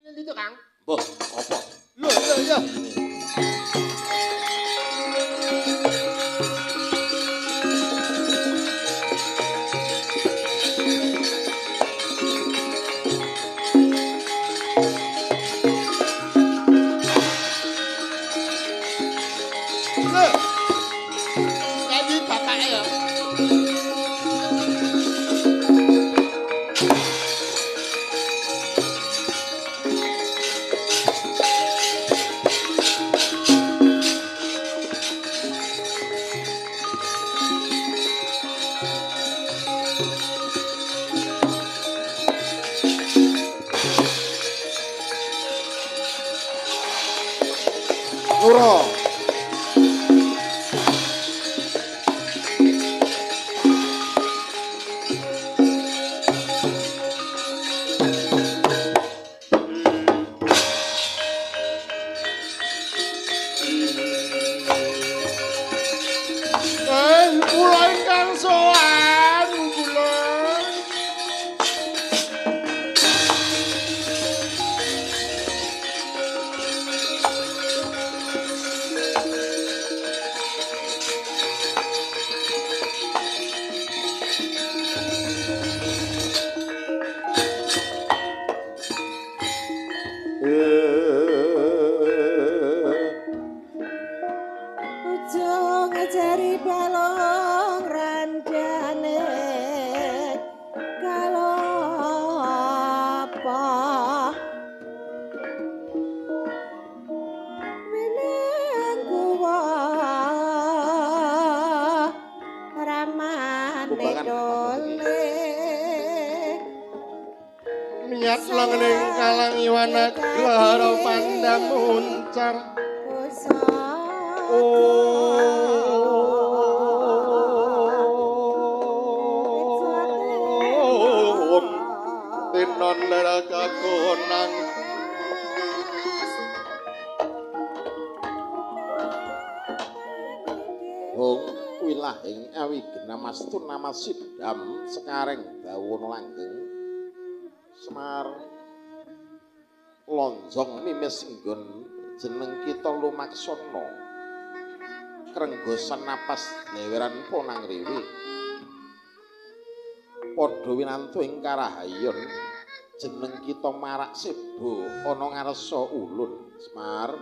Endi to, Kang? Mbah, apa? Lho, lho, lho. Lho. Endi bapake ya? Ora. Kula ingkang sowan kula. Ujung jari balung randane kalopo winang kuwa ramane Kumbangan. dole Niat langning kalang iwana glara pandam uncar. Om tinon kakonang Hong wilahing awi genamastu nama sidam sekareng dawono langgeng Semar lonjong mimis nggon jeneng kita lumaksana krenggosan napas leweran ponang riwi padha winantu ing karahayon jeneng kita marak sebo ana ngarsa ulun Semar.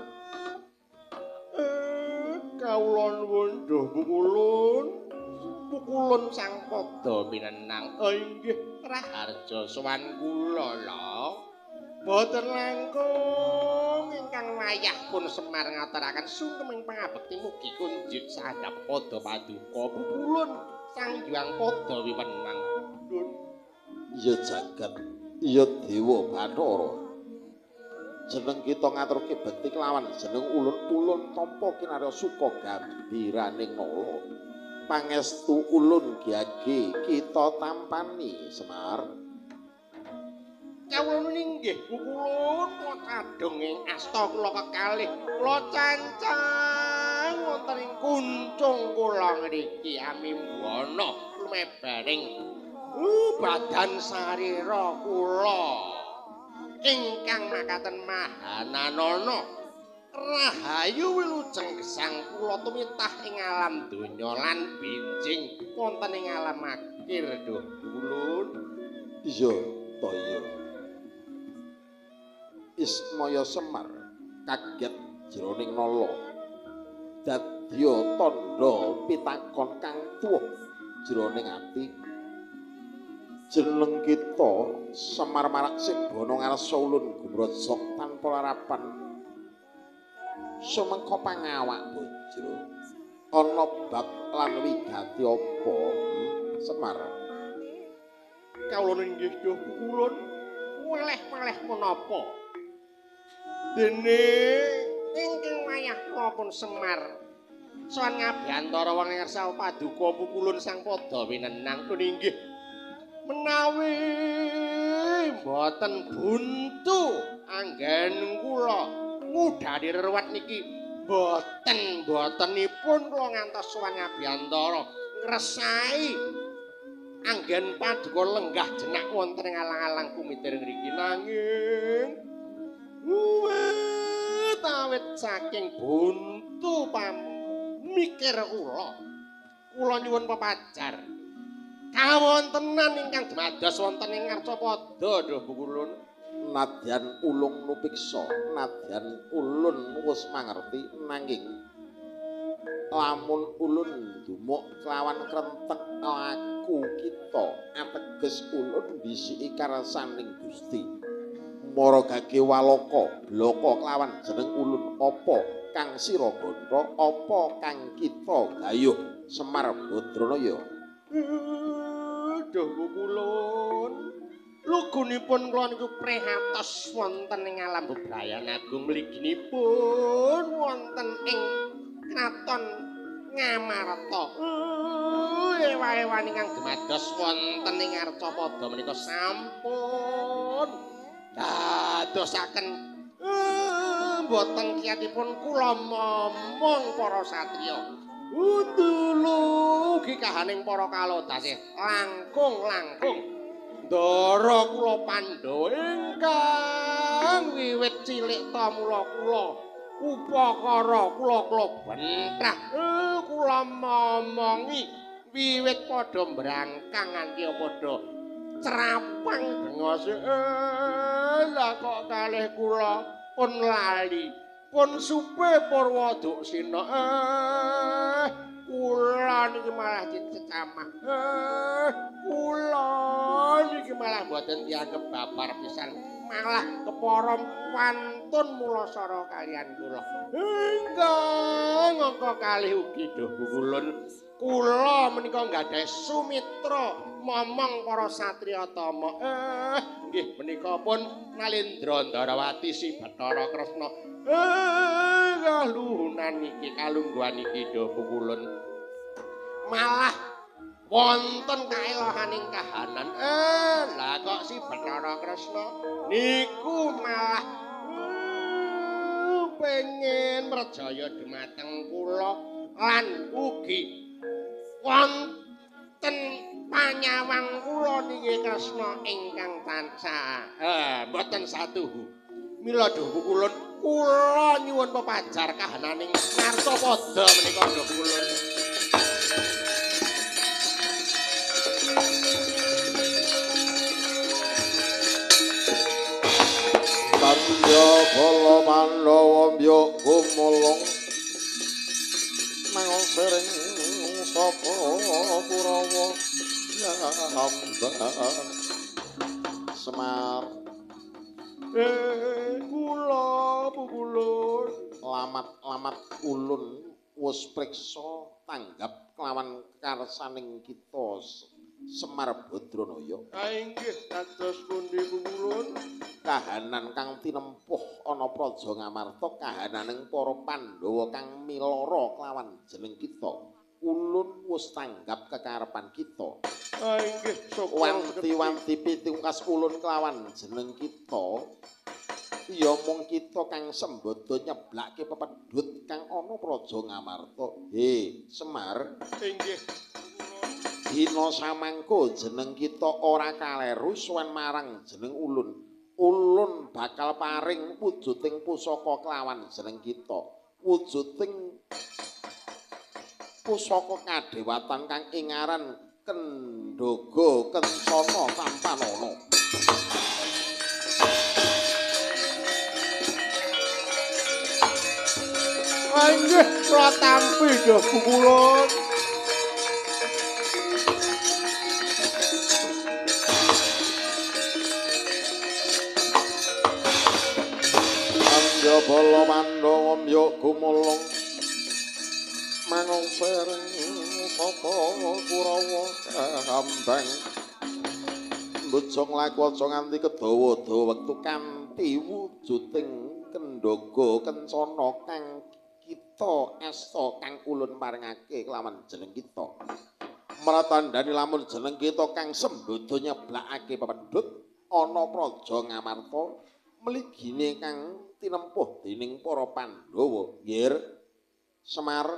Kawula nuwun duh pukulun pukulun sang pada minenang. Oh inggih raharja sowan kula lho. Boten langkung ingkang wayah pun Semar ngaturaken sungkeming pangabekti mugi kunjut sandhap pada paduka pukulun sang Hyang Pada Wiwenang. Iya jagat, iya dewa Bathara. Jeneng kita ngaturke bekti kelawan jeneng ulun-ulun tampa kinarya suka gambiraning nala. Pangestu ulun giage kita tampani Semar. Kawula ninggih pukulun kula kadung ing asta kula kekalih kula cancang wonten ing kuncung kula ngriki amimbono lumebaring badan sarira kula ingkang makaten mahananana rahayu wilujeng gesang kula tumitah ing alam donya lan benjing wonten ing alam akhir duh ulun. Iya toya. Ismaya Semar kaget jroning nala. Dadya tandha pitakon kang tuwa jroning ati. Jeneng kita Semar marak sebana ngarsa ulun gumrojog tanpa larapan. Sumengko pangawak bojro. Ana bab lan wigati apa Semar? Kawula inggih duh pukulun weleh-weleh menapa? Dene ingkang wayah kula pun Semar sowan ngabiyantara wong ngarsa paduka pukulun sang pada winenang pun inggih menawi mboten buntu anggen kula ngudhari reruwat niki mboten mbotenipun kula ngantos sowan ngabiyantara ngresai anggen paduka lenggah jenak wonten ing alang-alang kumitir ngriki nanging saking buntu pamikir kula. Kula nyuwun pepajar. Kawontenan ingkang dumados wonten ing Ngarcapada duh Pukulun. Nadyan ulung nupiksa, nadyan ulun wis mangerti nanging lamun ulun ndumuk kelawan krentek laku kita ateges ulun ndhisiki karsaning Gusti. Maragage walaka blaka kelawan jeneng ulun apa kang sira gantha apa kang kita gayuh Semar Badranaya. Duh Pukulun, lugunipun kula niku prihatos wonten ing alam bebrayan agung mliginipun wonten ing kraton Ngamarta. Ewa-ewan ingkang dumados wonten ing Ngarcapada menika sampun dadosaken mboten kiyatipun kula momong para satriya. Undulu kahaning para kalodasih langkung-langkung ndara kula Pandhawa ingkang wiwit cilik ta mula kula upakara kula bentrah kula momongi wiwit padha mbrangkang nganti padha crapang brengose. Lah kok kalih kula pun lali pun supe Purwaduksina. Kula niki malah dicecamah. Kula niki malah mboten dianggep babar pisan, malah kepara pantun mulasara kalian kula. Ingkang angka kalih ugi duh Pukulun, kula menika nggadhahi sumitra momong para satriya tama. Nggih menika pun Nalendra Ndarawati si Bathara Kresna. Kaluhunan iki kalungguhan iki duh Pukulun malah wonten kaelohaning kahanan. Lah kok si Bathara Kresna niku malah pengen mrejaya dumateng kula lan ugi wonten panyawang kula niki Kresna ingkang tansah mboten satuhu. Mila duh Pukulun kula nyuwun pepajar kahananing Ngarcapada menika duh Pukulun. Tandha bala Pandhawa mbyuk gumulung mangon sering saka Kurawa hamba Semar. Kula Pukulun lamat-lamat ulun wis priksa tanggap kelawan karsaning kita Semar Badranaya. Inggih dados pundi Pukulun? Kahanan kang tinempuh ana praja Ngamarta kahananing para Pandhawa kang milara kelawan jeneng kita. Ulun wis tanggap kekarepan kita. Inggih syukur. Wanti-wanti pitungkas ulun kelawan jeneng kita. Ya mung kita kang sembada nyeblake pepedhut kang ana praja Ngamarta. He, Semar. Inggih. Dina samangko jeneng kita ora kaleru suwen marang jeneng ulun. Ulun bakal paring wujuding pusaka kelawan jeneng kita. Wujuding pusaka kadewatan kang ing aran Kendhaga Kencana Tampanana. Inggih kula tampi duh Pukulun. Andya bala Pandhawa mbyuk gumulung mangon sering saka Kurawa kambang bojong laku aja nganti kedawa-dawa wektu kanthi wujuding Kendhaga Kencana kang kita asta kang ulun paringake kelawan jeneng kita. Mratandhani lamun jeneng kita kang sembada nyeblakake pepedhut ana praja Ngamarta mligine kang tinempuh dening para Pandhawa. Nggir Semar,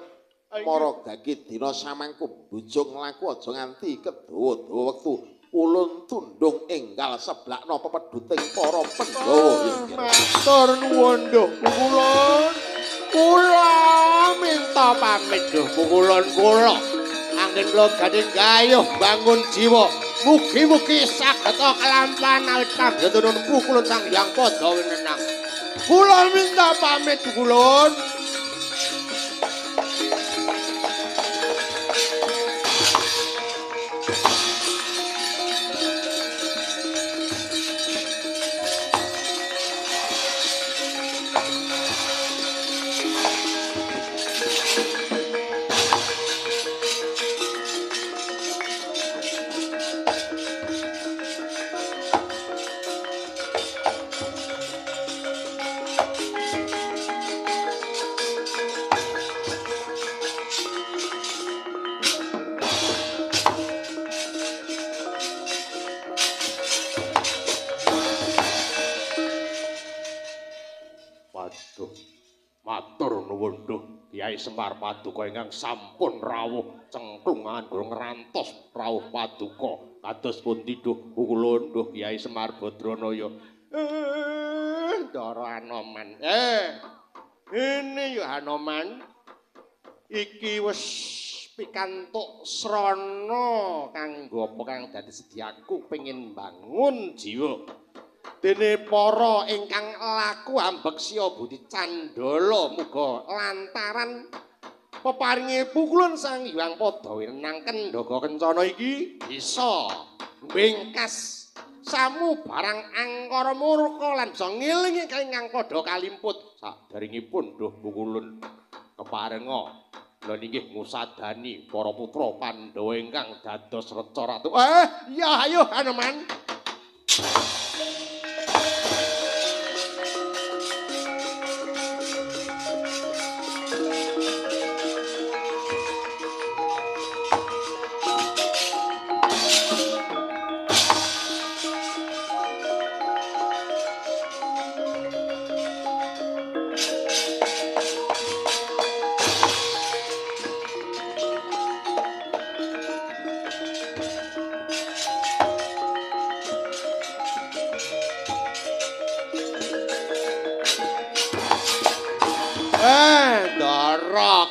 maragage dina samangko bujung laku aja nganti kedawa-dawa wektu ulun tundung enggal seblakna pepedhuting para Pandhawa. Matur nuwun duh Pukulun. Kula minta pamit duh pukulun kula. Anggen kula gadhe gayuh bangun jiwa. Mugi-mugi saged kelampahan awit pambentunun pukulun Sang Hyang Padha Winenang. Kula minta pamit pukulun. Kyai Semar Paduka ingkang sampun rawuh cengklungan ngrantos rawuh paduka kados pundi duh kula duh Kyai Semar Badranaya. Ndara Anoman. Ini yo Anoman iki wis pikantuk srana kanggo apa kang dadi sediaku pengin bangun jiwa. Dene para ingkang laku ambeksya budi candala muga lantaran peparinge pukulun Sang Hyang Padha Winenang Kendhaga Kencana iki bisa mbingkas samu barang angkara murka lan bisa ngelingi ingkang padha kalimput sadaringipun duh pukulun keparenga lha nggih ngusadani para putra Pandhawa ingkang dados reca ratu. Ya ayo Hanuman.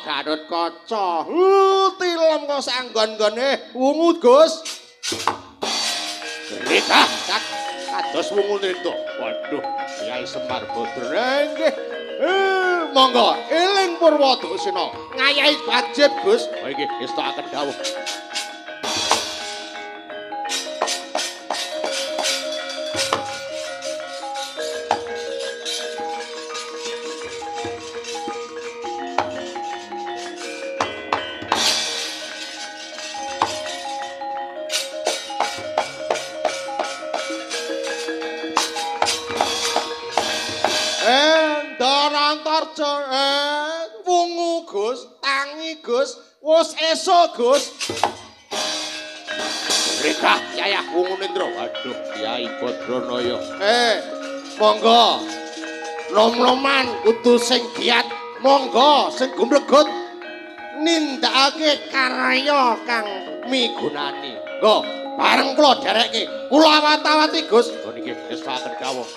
Garut Kaca. Tilem kok sanggon-nggone wungu, Gus. Gritah kados wungu nento. Waduh, Kyai Semar Badra nggih. Monggo eling Purwadusena. Ngayahi wajib, Gus. Oh nggih, estokaken dawuh. Wungu Gus, tangi Gus, wis esuk Gus. Rekah yayah wungu nendra. Waduh, Kyai Badranaya. Monggo. Nom-noman kudu sing giat, monggo sing gumregut nindakake karya kang migunani. Nggo, bareng kula dherekke. Kula awat-awati Gus. Oh niki estokaken dawuh.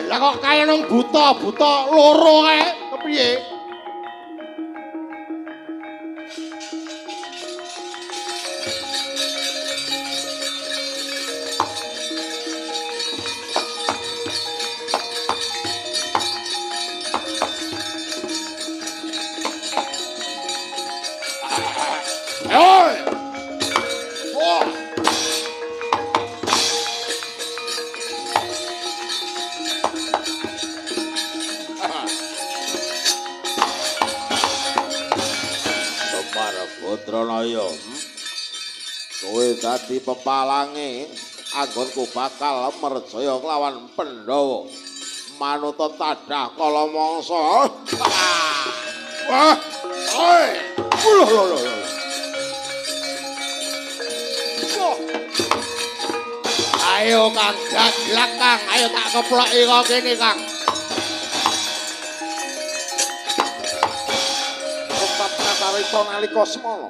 Lah kok kaya nang buta-buta loro kae kepiye? Badranaya, kowe dadi pepalange anggonku bakal merjaya kelawan Pandhawa. Manuta tadah kala mangsa. Wah, oi. Lho lho lho. Wah. Ayo Kang, gaglak Kang, ayo tak keploki kok kene Kang. Tetap kacarita nalika semana.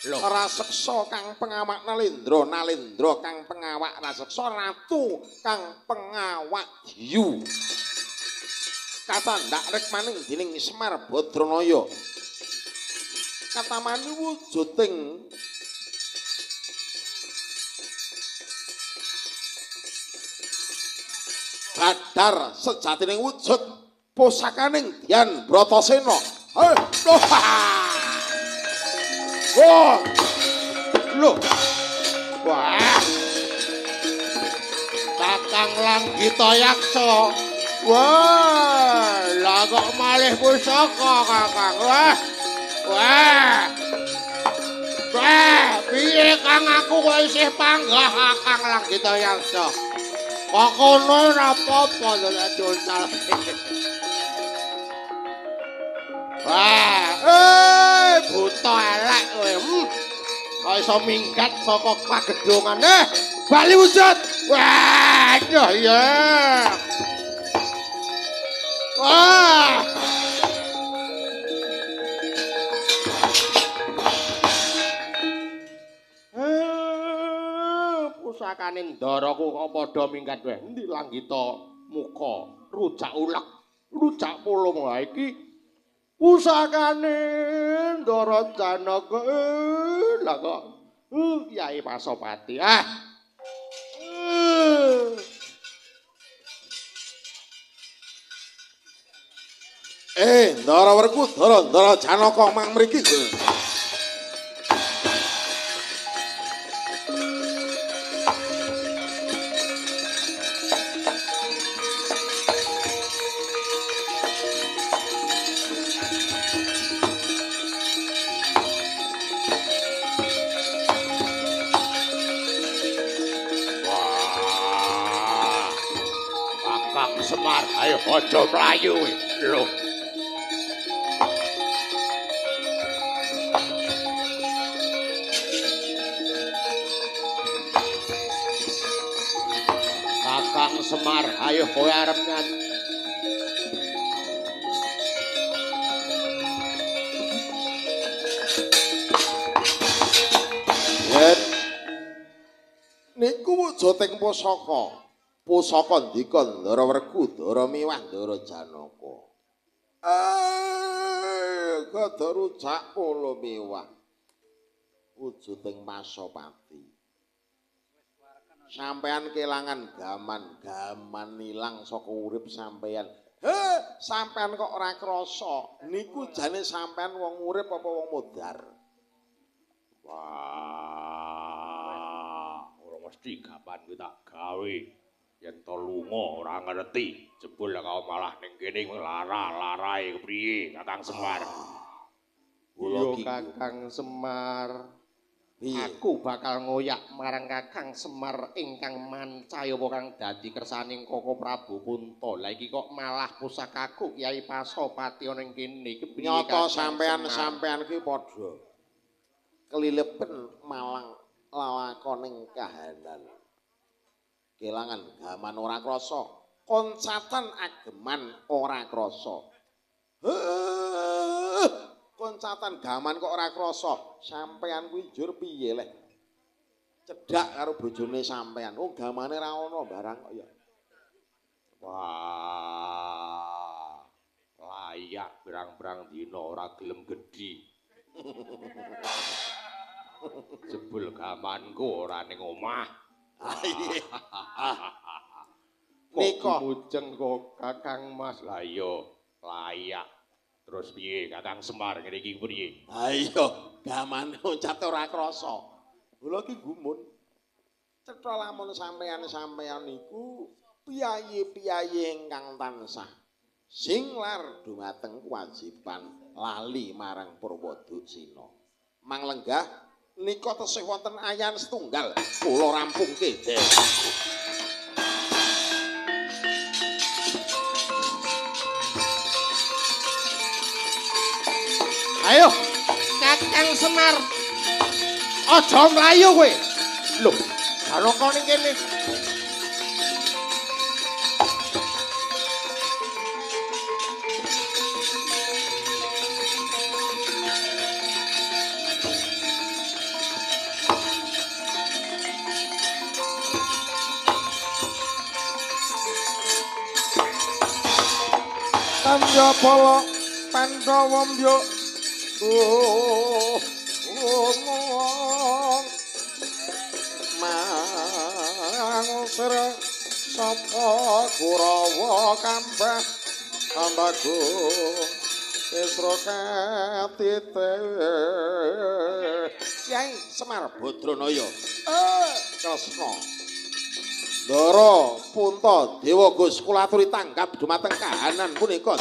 Lho, Raseksa kang pengawak Nalendra, Nalendra kang pengawak Raseksa, ratu kang pengawak Diyu. Katandak rekmaning dening Semar Badranaya. Katamani wujuding Badar sejatining wujud pusakaning Dian Bratasena. Hei, wah. Lho. Wah. Kakang Langgita Yaksa. Wah, lah kok malih pusaka Kakang. Wah. Wah. Wah, piye Kang aku kok isih panggah Kakang Langgita Yaksa. Kok kono ora apa-apa lho lek diuntal. Wah, buta elek kowe. Kok iso minggat saka pagedhongan. Bali wujud. Wah, aduh ya. Wah. Pusakane ndaraku kok padha minggat wae. Endi Langgita muka rujak ulek, rujak pulung. Lha iki pusakane Ndara Janaka. Lah kok Kyai Pasopati. Ah. Ndara Werkudara, Ndara Janaka mang mriki. Wah. Kakang Semar, ayo aja mlayu kowe. Lho. Kakang Semar, ayo kowe arep nyan. Yen niku wujuding pusaka. Pusaka ndika Ndara Werkudara miwah Ndara Janaka. Gada rujak polo miwah. Wujuding Pasopati. Sampean kelangan gaman, gaman ilang saka urip sampean. He, sampean kok ora krasa. Niku jane sampean wong urip apa wong modar? Wah, ora mesti kapan kuwi tak gawe. Yen to lunga ora ngerti, jebul kau malah ning kene lara-larae kepriye Kakang Semar. Kula Iya Kakang Semar. Piye? Aku bakal ngoyak marang Kakang Semar ingkang mancaya kang dadi kersaning Koko Prabu Kunta. Lah iki kok malah pusakaku Kyai Pasopati ana ing kene iki piye Nyata Kakang sampean Semar? sampean kuwi padha kelilepen malang lawakoning kahanan. Kelangan gaman ora krasa, koncatan ageman ora krasa. Heh, koncatan gaman kok ora krasa. Sampean kuwi njur piye leh? Cedhak karo bojone sampean. Oh, gamane ra ono barang kok ya. Wah, layak berang-berang dina ora gelem gedhi. Jebul gamanku ora ning omah. Kok Nika. mujeng kok Kakang Mas. Lah iya, layak. Terus piye Kakang Semar ngene iki piye? Ha iya, gamane loncat ora krasa. Kula ki gumun. Cetha lamun sampeyan-sampeyan niku piyayi-piyayi ingkang tansah singlar dumateng kewajiban lali marang Purwoduksina. Mang lenggah nika tesih wonten ayan setunggal kula rampungke. Ayo, Kakang Semar. Aja mlayu kowe. Lho, Janaka ning kene. Tandha bala Pandhawa mbyuk mangusir sapa Kurawa kambah ambagung Isra katite Kyai Semar Badranaya Kresna Ndara Punta Dewa Gus kula aturi tanggap dumateng kahanan punika.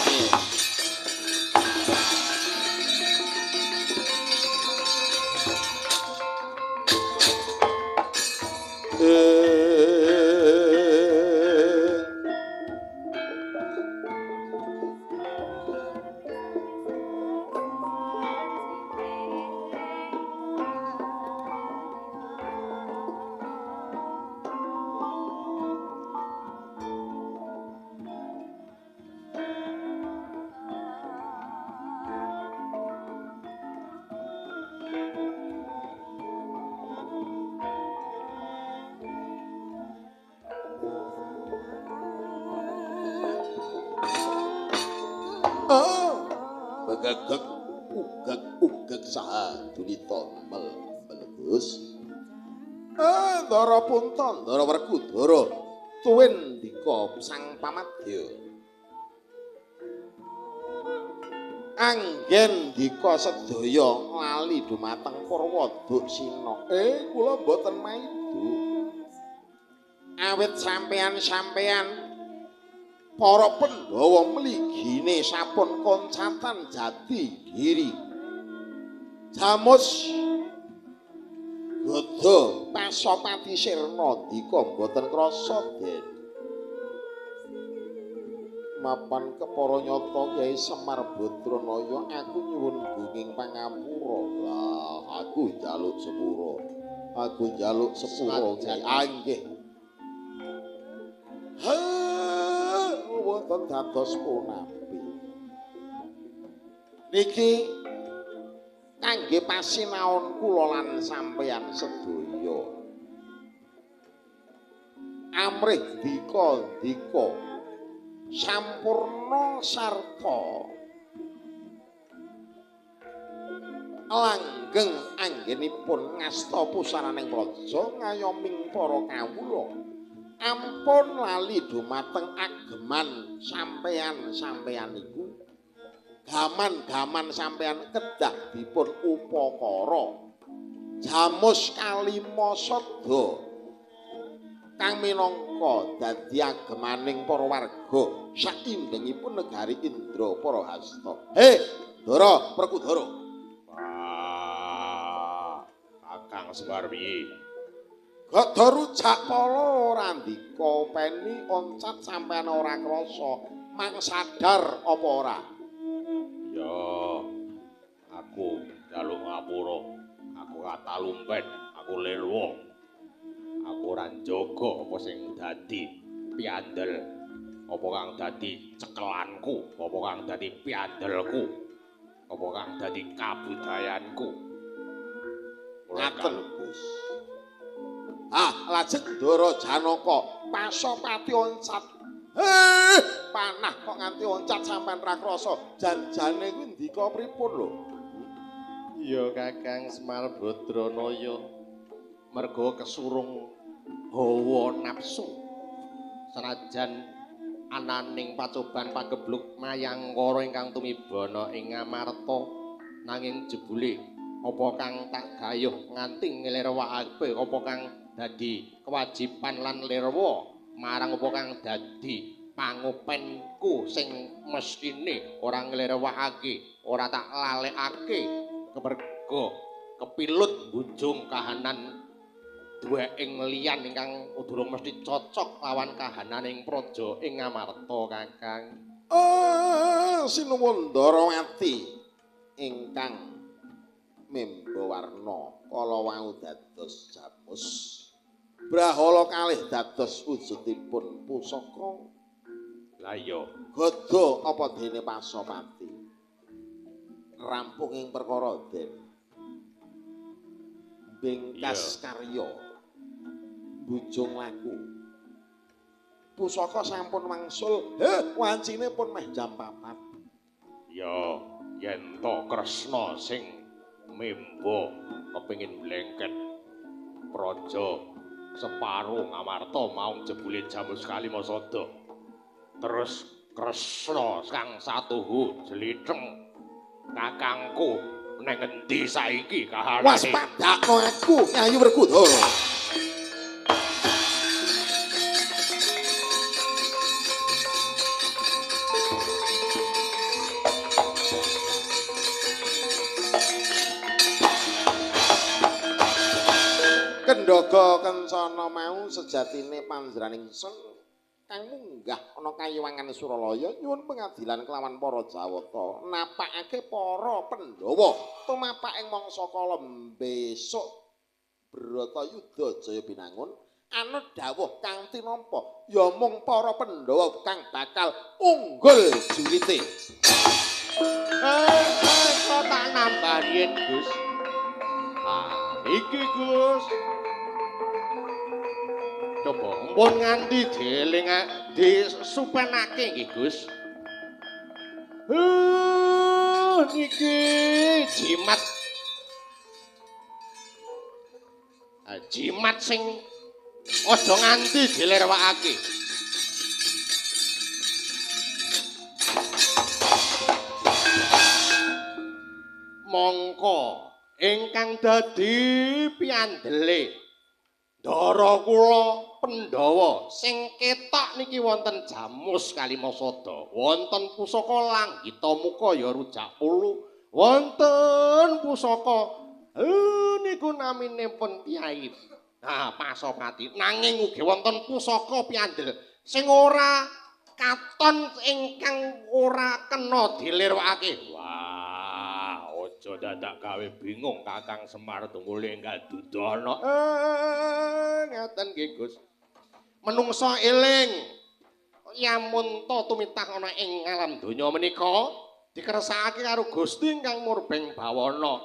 Begegeg ugeg ugeg saha dunita melegus. Ndara Punta, Ndara Werkudara, tuwin ndika Sang Pamadya. Anggen ndika sedaya lali dumateng Purwa Duksina. Kula mboten maido. Awit sampeyan-sampeyan para Pandhawa mligine sampun koncatan jati diri. Jamus gada Pasopati Sirna ndika mboten krasa den. Mapan kepara nyata Kyai Semar Badranaya aku nyuwun gunging pangapura. Lah aku njaluk sepura. Aku njaluk sepura Kyai. Ah nggih. Wonten dados punapi. Niki kangge pasinaon kula lan sampeyan sedaya. Amrih dika-dika sampurna sarta langgeng anggenipun ngasta pusaraning praja ngayoming para kawula. Ampun lali dumateng ageman sampeyan-sampeyan iku. Gaman-gaman sampeyan kedah dipun upakara. Jamus kalima sada kang minangka dadi agemaning para warga saindengipun negari Indra para hasta. He, Ndara Werkudara. Kakang Semar piye? Gada rujak pala ora ndika peni oncat sampeyan ora krasa, mang sadar apa ora? Ya, aku njaluk ngapura, aku katalumpen, aku lelwa. Aku ora njaga apa sing dadi piandel, apa kang dadi cekelanku, apa kang dadi piandelku, apa kang dadi kabudayanku. Ngaten, Gus. Ah, lajeng Ndara Janaka Pasopati oncat. Panah kok nganti oncat sampean ra krasa. Janjane kuwi ndika pripun lho? Iya, Kakang Semar Badranaya. Merga kesurung hawa nafsu. Senajan ananing pacoban pagebluk mayangkara ingkang tumibana ing Ngamarta, nanging jebule apa kang tak gayuh nganti nglirwakake apa kang dadi kewajiban lan lirwa marang apa kang dadi pangopenku sing mestine ora nglirwakake, ora tak lalekake kemerga kepilut bujung kahanan duweking liyan ingkang durung mesti cocok lawan kahananing praja ing Ngamarta, Kakang. Sinuwun Ndarawati ingkang memba warna kala wau dados jamus. Brahala kalih dados wujudipun pusaka. Lah iya, gada apa dene Pasopati. Rampung ing perkara Den. Bengkas karya bujung laku. Pusaka sampun wangsul, wancine pun meh jam 4. Ya, yen to Kresna sing membo kepengin mlengket praja separo Ngamarta mau jebule jamus Kalimasada. Terus Kresna kang satuhu jlitheng kakangku neng endi saiki kahanane? Waspadakno aku Nyayu Werkudara. Kendhaga kencana mau sejatine panjenenganing ingsun kang munggah ana kayiwangan Suralaya nyuwun pengadilan kelawan para Jawata napakake para Pandhawa tumapak ing mangsa kala besok Bratayuda Jaya Binangun anut dawuh kang tinampa ya mung para Pandhawa kang bakal unggul juwite. Kok tak nambah yen Gus. Ah, iki Gus. Coba ampun nganti dieling disupenake nggih Gus. Niki jimat. Jimat sing aja nganti dilirwakake. Mongko ingkang dadi piandele ndara kula Pandhawa sing ketok niki wonten Jamus Kalimasada, wonten pusaka Langgita Muka ya rujak pulu, wonten pusaka niku naminipun Kyai Pasopati. Nanging ugi wonten pusaka piandel sing ora katon ingkang ora kena dilirwakake. Wah, aja dadak gawe bingung Kakang Semar tunggule enggal dudono. Ngaten nggih Gus. Menungsa eling yamun ta tumitah ana ing alam donya menika dikersakake karo Gusti ingkang murbeng bawana.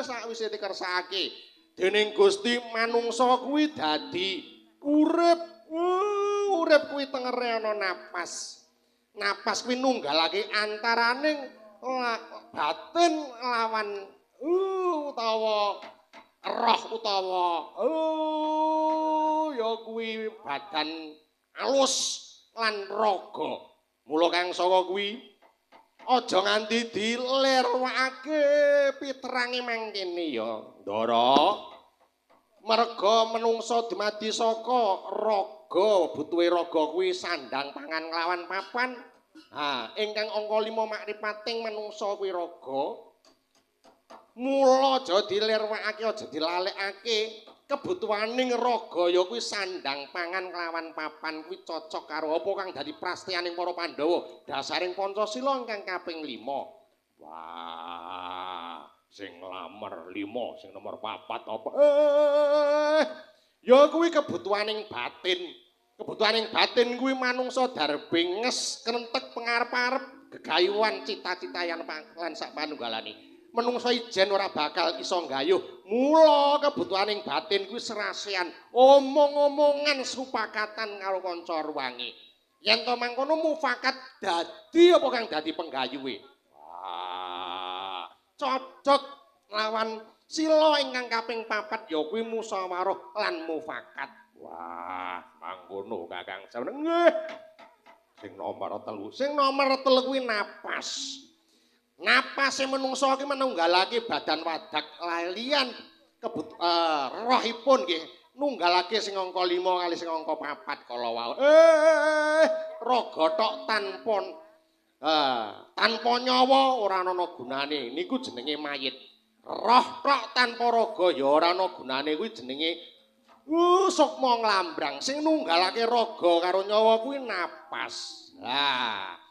Sakwise dikersakake dening Gusti manungsa kuwi dadi urip. Urip kuwi tengere ana napas. Napas kuwi nunggalake antaraning batin lawan utawa roh utawa ya kuwi badan alus lan raga. Mula kang saka kuwi aja nganti dilirwakake pitrange mangkene ya, Ndara. Merga menungsa dumadi saka raga, butuhe raga kuwi sandang pangan nglawan papan. Ha, ingkang angka 5 makripating menungsa kuwi raga. Mula aja dilirwakake, aja dilalekake. Kebutuhaning raga ya kuwi sandang pangan kelawan papan kuwi cocok karo apa kang dadi prastianing para Pandhawa dasaring Pancasila ingkang kaping 5. Wah, sing lamar 5, sing nomor 4 apa? Ya kuwi kebutuhaning batin. Kebutuhaning batin kuwi manungsa darbe nges krentek pengarep-arep gegayuhan cita-cita lan sak panunggalane. Menungsa ijen ora bakal iso nggayuh. Mula kebutuhaning batin kuwi serasean, omong-omongan supakatan karo kanca ruwange. Yen to mangkono mufakat dadi apa kang dadi penggayuhe. Wah, cocok lawan sila ingkang kaping 4 ya kuwi musyawarah lan mufakat. Wah, mangkono Kakang Semar. Nggih. Sing nomor 3, sing nomor 3 kuwi napas. Napase menungsa iki menunggalake badan wadak lalian rohipun nggih nunggalake sing angka 5 kali sing angka 4 kala wau. Raga tok tanpa tanpa nyawa ora ana gunane niku jenenge mayit. Roh tok tanpa raga ya ora ana gunane kuwi jenenge sukma nglambrang. Sing nunggalake raga karo nyawa kuwi napas. Lah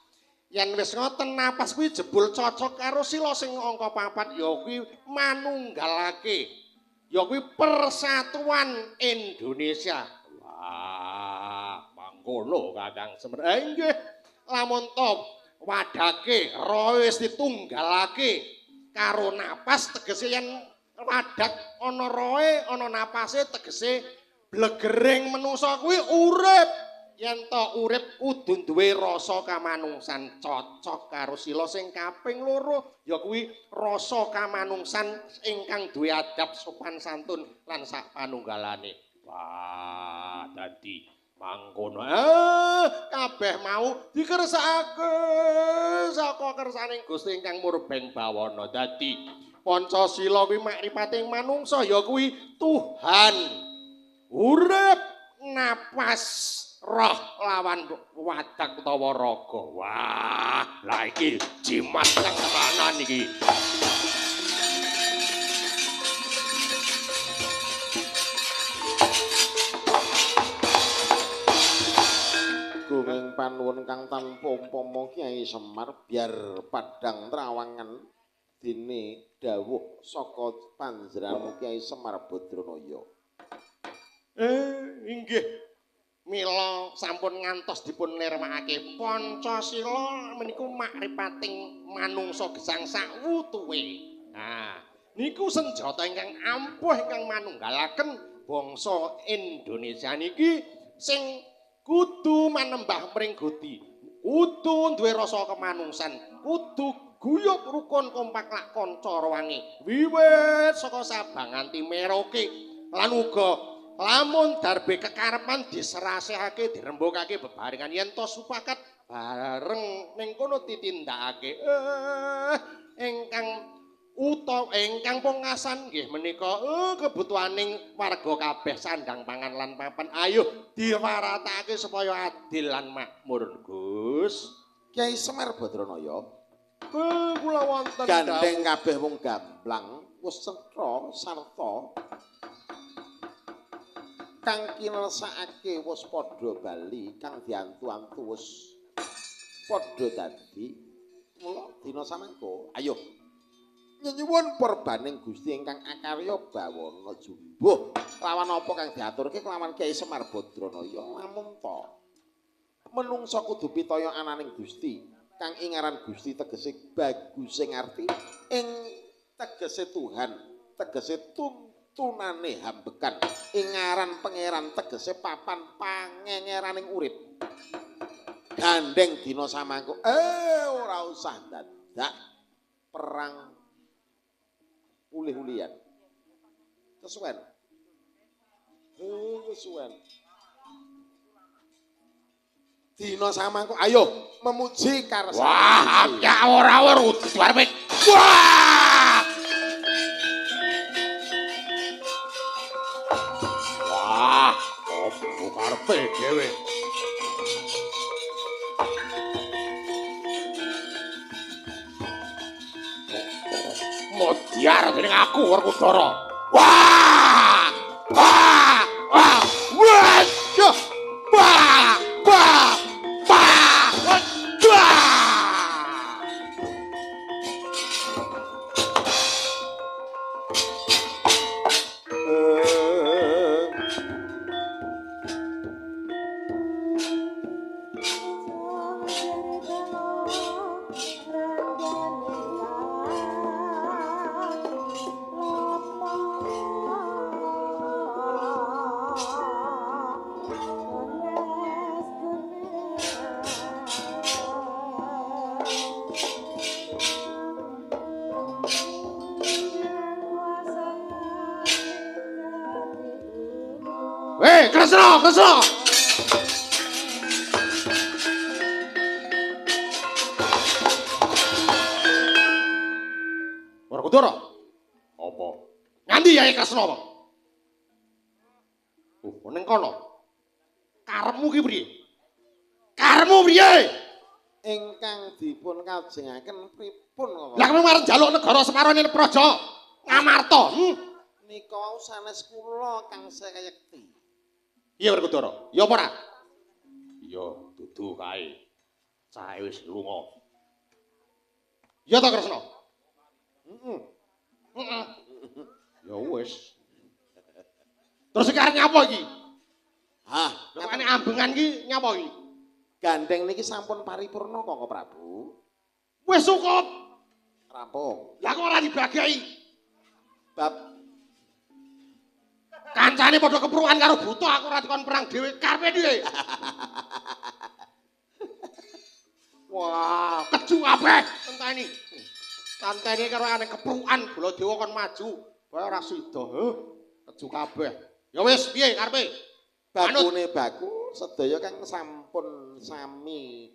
yen wis ngoten napas kuwi jebul cocok karo sila sing angka 4 ya kuwi manunggalake Ya kuwi Persatuan Indonesia. Wah, mangkono Kakang Semar. Nggih, lamun to wadake roe wis ditunggalake karo napas tegese yen wadak ana roe ana napase tegese blegering menungsa kuwi urip. Yen to urip kudu duwe rasa kamanungsan cocok karo sila sing kaping loro ya kuwi rasa kamanungsan ingkang duwe adab sopan santun lan sak panunggalane. Wah, dadi mangkono. Kabeh mau dikersakake saka kersaning Gusti ingkang murbeng bawana. Dadi Pancasila kuwi makripating manungsa ya kuwi Tuhan, urip, napas, roh lawan wadak utawa raga. Wah, lah iki jimat kang tenanan iki. Gunging panuwun kang tanpa umpama Kyai Semar biar padhang trawangan dene dawuh saka panjenenganmu Kyai Semar Badranaya. Inggih. Mila sampun ngantos dipun nirmakake Pancasila meniku makripating manungsa gesang sakwutuwe. Nah, niku senjata ingkang ampuh ingkang manunggalaken bangsa Indonesia niki sing kudu manembah mring Gusti, kudu duwe rasa kemanungsan, kudu guyub rukun kompak lak kanca rawangi wiwit saka Sabang nganti Merauke lan uga lamun darbe kekarepan diserasehake dirembukake bebarengan yen to supakat bareng ning kono ditindakake. Ingkang utawa ingkang pungkasan nggih menika kebutuhaning warga kabeh sandang pangan lan papan ayo diwaratake supaya adil lan makmur. Gus Kyai Semar Badranaya, kula wonten gandeng kabeh wong gamblang wis cetha sarta kang kinersakake wis padha bali, kang diantu-antu wis padha dadi. Mula dina samangko ayo nyenyuwun purbaning Gusti ingkang akarya bawana jumbuh lawan apa kang diaturke kelawan Kyai Semar Badranaya. Lamun ta menungsa kudu pitaya ananing Gusti kang ingaran Gusti tegese bagusing arti ing tegese Tuhan, tegese tuntunane hambekan, ing ngaran pangeran tegese papan pangengeraning urip. Gandeng dina samangko ora usah dadak perang ulih-ulihan. Kesuwen. Kesuwen. Dina samangko ayo memuji karsane. Wah, ya ora ora udu arepe. Wah! Wah, opo karepe dhewe. Modiar dening aku Werkudara. Wah! Wah! Wah! Wah! Wah! Wah! Wah! Wah! Kresna, Kresna. Werkudara. Apa? Nganti Yai Kresna apa? Ning kono. Karepmu ki priye? Karepmu priye? Ingkang dipun kajengaken pripun kok? Lah kowe arep njaluk negara Semarang ning Praja Ngamarta. Nika wau sanes kula kang sayekti. Iya Werkudara, ya apa ora? Iya, dudu kae. Cahe wis lunga. Iya ta Kresna? Heeh. Heeh. Ya wis. Terus sekarang nyapa iki? Hah, Lha ambengan iki nyapa iki? Gandeng niki sampun paripurna Koko Prabu. Wis cukup. Rampung. Lah kok ora dibagei? Bab kancane padha keprukan karo buta aku ora dikon perang dhewe karepe piye? Wah, keju kabeh enteni. Tantene karo aneh keprukan Baladewa kon maju, bae ora sida. Heh, keju kabeh. Ya wis piye karepe? Bakune baku sedaya kang sampun sami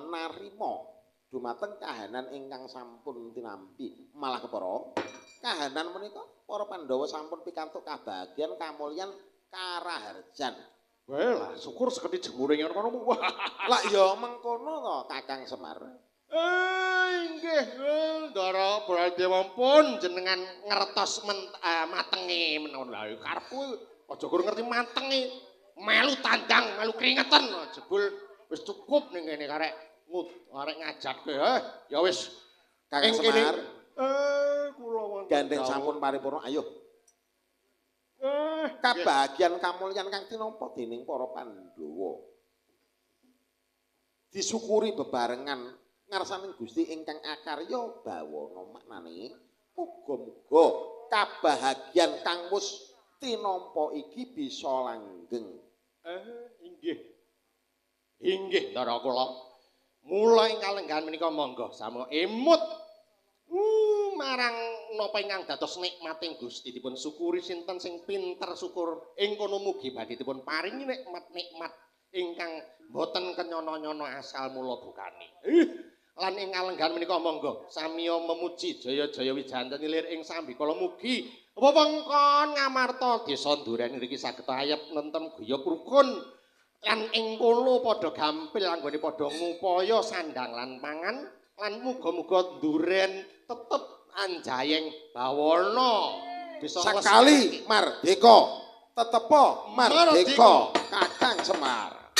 narima dumateng kahanan ingkang sampun tinampi. Malah kepara kahanan menika para Pandhawa sampun pikantuk kabahagian kamulyan karaharjan. Weh lah, syukur sekedhi jemure ngono kono. Lah ya mengkono to Kakang Semar. Inggih, Ndara Baladewa pun jenengan ngertos matenge menawa. Lah karepku aja gur ngerti matenge, melu tandang, melu keringetan jebul wis cukup ning kene karek arek ngajatke. Ya wis Kakang Semar. Kula wonten gandeng sampun paripurna ayo. Kabahagian kamulyan kang tinampa dening para Pandhawa. Disyukuri bebarengan ngarsaning Gusti ingkang akarya bawana maknane muga-muga kabahagian kang wis tinampa iki bisa langgeng. Inggih. Inggih ndara kula. Mula ing kalenggahan menika monggo sami emut marang napa ingkang dados nikmating Gusti dipun syukuri sinten sing pinter syukur ing kono mugi badhe dipun paringi nikmat-nikmat ingkang boten kenyono-nyono asal mula bukane. Lan ing kalenggahan menika monggo samiya memuji jaya-jaya wijanten ilir ing sambikala mugi wewengkon Ngamarta desa Nduren ngriki saged ayep nentem guyub rukun lan ing kono padha gampil anggone padha ngupaya sandang lan pangan lan muga-muga Nduren tetep anjayeng bawana bisa sekali mardeka tetepo mardeka Kakang Semar.